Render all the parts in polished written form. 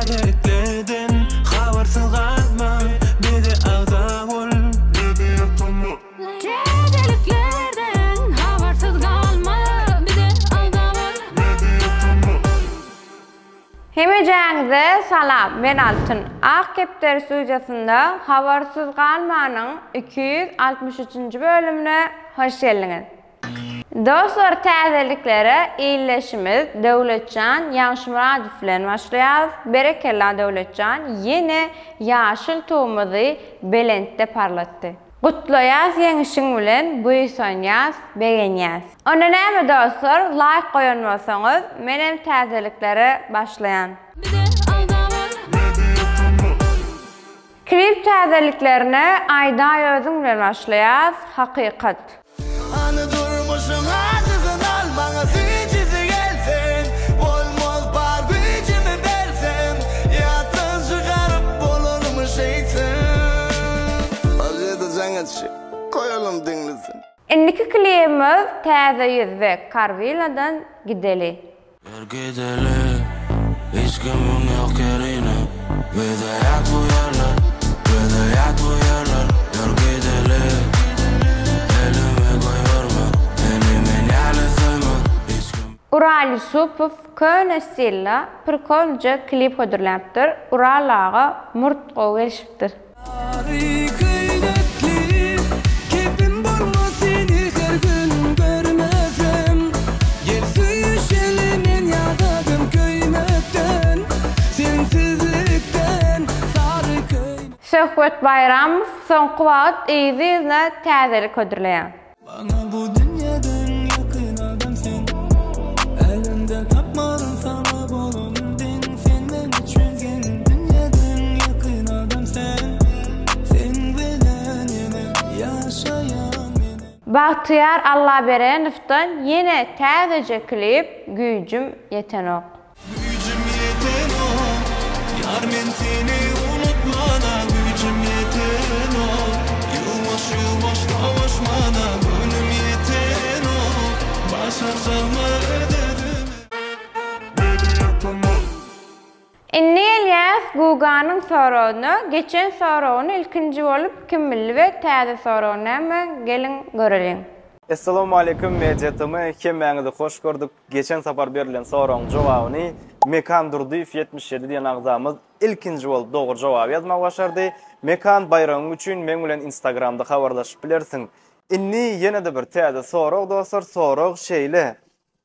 Täzeliklerden habarsyz galma bize agza bol. Täzeliklerden habarsyz galma bize agza bol. Hemejäňize salam men Altyn. Ak kepderi studiýasynda Habarsyz galmanyň 263-nji bölümine hoş geldiňiz. Dostlar täzeliklere ildeşimiz Döwletjan Ýagşymyradow bilen başlaýarys. Berekella Döwletjan ýene ýaşyl tugumyzy belentde parlatdy. Gutlaýas ýeňişiň bilen buýsanýas begenýäs. Onda näme dostlar laýk goýan bolsaňyz menem täzeliklere başlaýan. Bize agza bol. Klip täzeliklerine Aýdaý özüň bilen başlaýas Hakykat. Hany durmuşyň ajysyn al maňa süýjüsi gelsin Bolmaz bar güýjümi bersem Ýatdan çykaryp bolarmy şeýtsem. Alýada jaň etşi goýalym diňlesin. Indiki klibimiz Täze ýüz we Karwiladan Gideli. Ýör gideli, hiç kimiň ýok ýerine Bize ýat bu ýerler, bize ýat bu ýerler Ýör gideli, elimi goýberme Seni men ýaly söýmez hiç kim. Ural Ýusupow köne stilda prikolnyja klip hödürläpdir, Ural aga murt gowy gelişipdir. Sary köýnekli kepim bolmaz seni her gün görmesem Gel söýüşeli men ýadadym köýmekden Sensizlikden Sary köýnek. Söhbet Baýramow soňky wagt yzly-yzyna täzelik hödürleýär. Maňa bu dünýeden ýakyn adam sen Älemde tapmadym saňa bolan deň Sen meň üçin geň dünýeden ýakyn adam sen Seň bilen ýene ýaşaýan men. Bagtyýar Allaberenowdan ýene täzeje klip Güýjüm ýetenok. Güýjüm ýetenok, ýar men seni unutmana Güýjüm ýetenok, ýuwaş ýuwaş savaşmana Göwnüm ýetenok, başarjagma öz özüme. Indi gelýäs Guganyň soragyna, geçen soragyny ilkinji bolup kim bildi we täze sorag näme geliň göreliň. Essalawmaleýkum Media TM hemmäňizi hoş gördük. Geçen sapar berlen soragyň jogabyny Mekan Durdyýew 77 diýen agzamyz ilkinji bolup dogry jogaby ýazmagy başardy. Mekan baýragyň üçin meň bilen instagramda habarlaşyp bilersiň. Indi ýene-de bir täze sorag dostlar, sorag şeýle,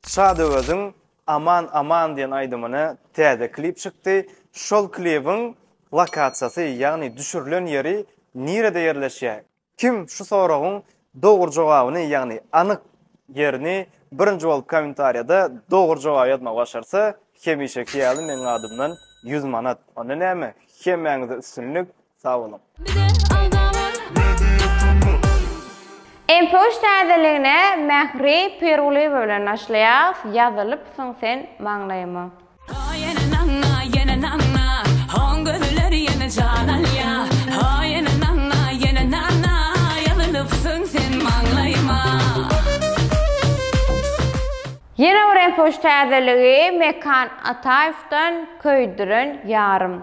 Şadöweziň Aman aman diýen aýdymyna täze klip çykdy. Şol klibiň lokasiýasy, ýagny düşürilen ýeri nirede ýerleşýär? Kim şu soragyň dogry jogabyny ýagny anyk ýerini birinji bolup kommentariýada dogry jogaby ýazmagy başarsa hemişeki ýaly meň adymdan 100 manat. Onda näme hemmäňize üstünlik sag boluň. Bize agza bol. MP3 täzeligine Mähri Pirgulyýewa bilen başlaýas Ýazylypsyň sen maňlaýyma. Ha ýene nanna, ýene nanna, Hoň gözleri ýene jan alýa. Ha ýene nanna, ýene nanna, Ýazylypsyň sen maňlaýyma. Ýene bir empuş täzeligi Mekan Ataýewden Köýdüren ýarym.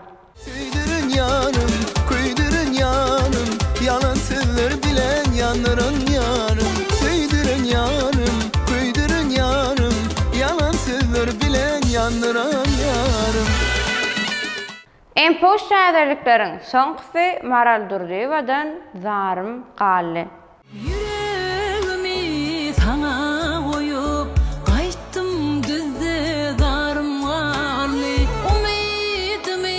Söýdüren ýarym, köýdüren ýarym, Ýalan sözler bilen ýandyran ýarym. Söýdüren ýarym, köýdüren ýarym, Ýalan sözler bilen ýandyran ýarym. Empuş täzelikleriň soňkusy Maral Durdyýewadan Zarym galdy. Ýüregimi saňa goýup gaýtdym düzde zarym galdy Umydymy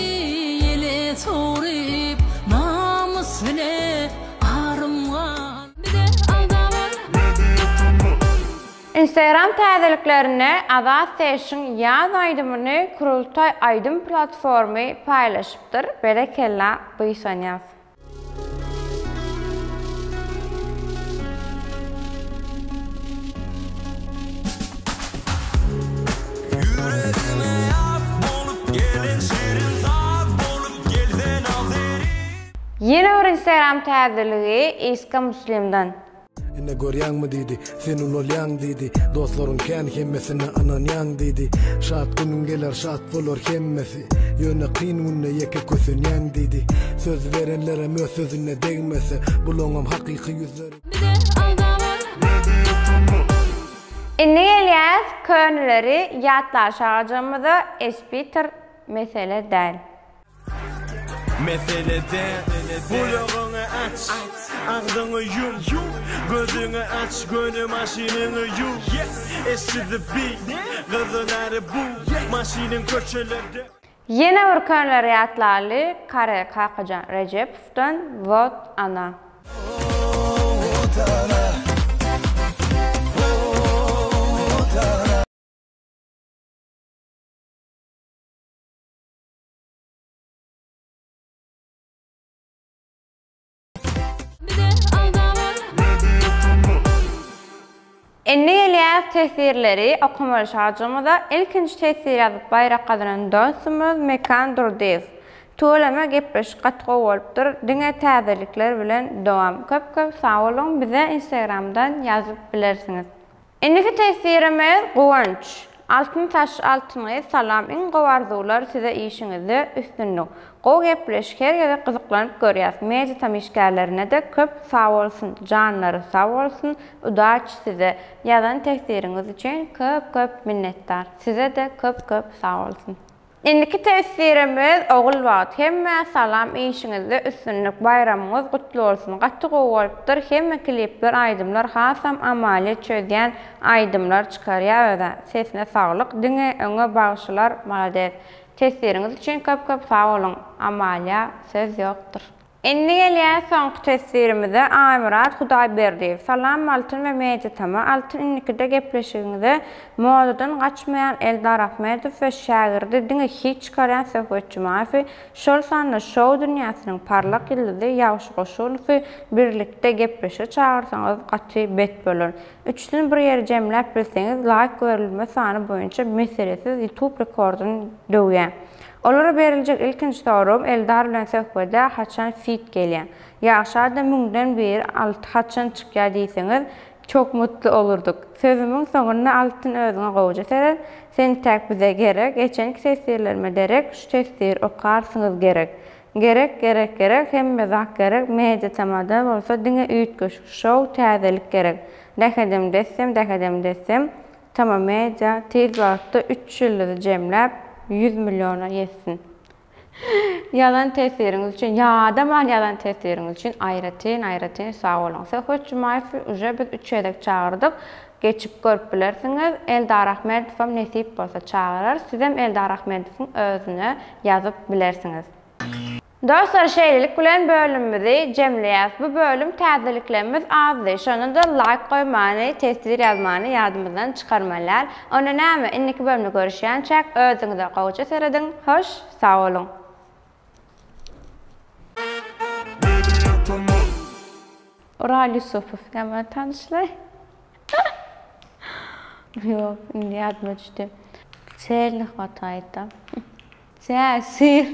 ýele sowrup namys bile arym galdy Bize agza bol. Instagram täzeliklerinde Azat Seşiň Ýaz aýdymyny Kurultaý aýdym platformy paýlaşypdyr, berekella buýsanýas. Ýüregime ýaz bolup gelen şirin saz bolup gelsen Azeri. Ýene bir Instagram täzeligi Iska Muslimden. Ine görýäňmi diýdi, sen ulalýaň diýdi, dostlaryň kän hemmesine ynanýaň diýdi. Şat günüň geler şat bolar hemmesi, ýöne kyn günde ýeke kösenýäň diýdi. Söz berenlerem öz sözüne degmese, bulaňam hakyky ýüzleri. Bize agza bol. Indi gelýäs köneleri ýatlaşagajygymyza espitr mesele däl. Mesele däl. Gulagyňy aç, agzyňy ýum, gözüňi aç, göni maşynyňy ýuw. Eşidip bil, gyzylary bu maşynyň köçelerde. Ýene bir köneleri ýatlaly Kare Kakajan Rejepowdan Wot ana. Indi gelýäs teswirleri okamaly şajygymyza. Ilkinji teswir ýazyp baýrak gazanan dostumyz Mekan Durdyýew. Tüweleme gepleşik gaty gowy bolupdyr. Diňe täzelikler bilen dowam. Köp köp sag boluň bize instagramdan ýazyp bilersiňiz. Indiki teswirimiz Guwanç. Altyn saç Altyn gyz salam iň gowy arzuwlar size işiňizde üstünlik. Gowy gepleşik her gezek gyzyklanyp görýäs media tam işgärlerinede köp sag bolsun janlary sag bolsun udaç size ýazan teswiriňiz üçin köp köp minnetdar sizede köp köp sag bolsun. Indiki teswirimiz Ogulbagt hemmä salam işiňizde üstünlik baýramyňyz gutly bolsun gaty gowy bolupdyr hemme klipler aýdymlar hasam Amalia çözýän aýdymlar çykarýa özä sesine saglyk diňe öňe bagşylar malades teswiriňiz üçin köp köp sag boluň Amalia söz ýokdur. Indi gelýäs soňky teswirimize Aýmyrat Hudaýberdiýew Salam Altyn we Media Tama Altyn indikide gepleşigiňize modadan gaçmaýan Eldar Ahmedow we şägirdi diňe hit çykarýan Söhbet Jumaýewi şol sanda şou dünýäsiniň parlak ýyldyzy Ýagşy Goşunowy birlikde gepleşige çagyrsaňyz gaty bet bolar. Üçüsini bir ýere jemläp bilseňiz laýk görülme sany boýunça meselesiz ýutub rekordyny döwýär. Olara beriljek ilkinji soragym Eldar bilen söhbede haçan fit gelýä? Ýagşada müňden biri alty haçan çykýa diýseňiz çok mutly olurdyk. Sözümiň soňunda Altyn özüňe gowja seret, sen täk bize gerek, geçenki teswirlerime derek şu teswiri okarsyňyz gerek. Gerek gerek gerek hemme zat gerek media tamada bolsa diňe üýtgeşik şou täzelik gerek. Dähedem dessem dähedem dessem Tama media tiz wagtda üç ýyldyzy jemläp ýüz milliona ýetsin. Ýazan teswiriňiz üçin ýadaman ýazan teswiriňiz üçin aýratyn aýratyn sag boluň. Söhbet Jumaýewi uje biz üç gezek çagyrdyk. Geçip görüp bilersiňiz. Eldar Ahmedowam nesip bolsa çagyrarys. Sizem Eldar Ahmedowyň özüne ýazyp bilersiňiz. Dostlar şeýlelik bilen bölümimizi jemleýäs. Bu bölüm täzeliklerimiz azdy. Şonda-da laýk goýmany, teswir ýazmany ýadymyzdan çykarmaly däl. Onda näme, indiki bölümde görüşýänçäk özüňize gowja serediň. Hoş, sag boluň. Ural Ýusupow näme tanyşlaý? Ýok, indi ýadyma düşdi. Çelni hwataýda. Täsir.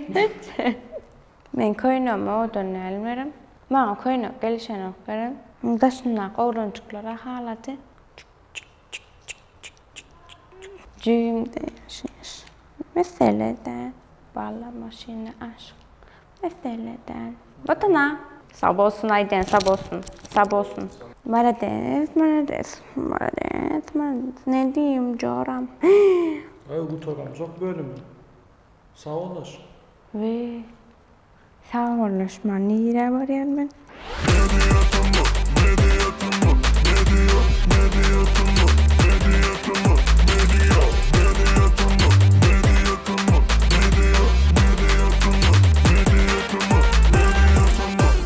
Men köýnegimi owadan däl berem. Maňa köýnek gelişenok gerek. Daşyndaky oglanjyklara halady. Jübimde ýaşaýyş. Mesele däl. Bala maşyna aşyk. Mesele däl. Watana. Sag bolsun aýdýan sag bolsun. Sag bolsun. Malades malades malades malades ne diýim joram. Aý gutaramzok bölümi. Sag bolaş. We sag bolaşman nirä barýan men.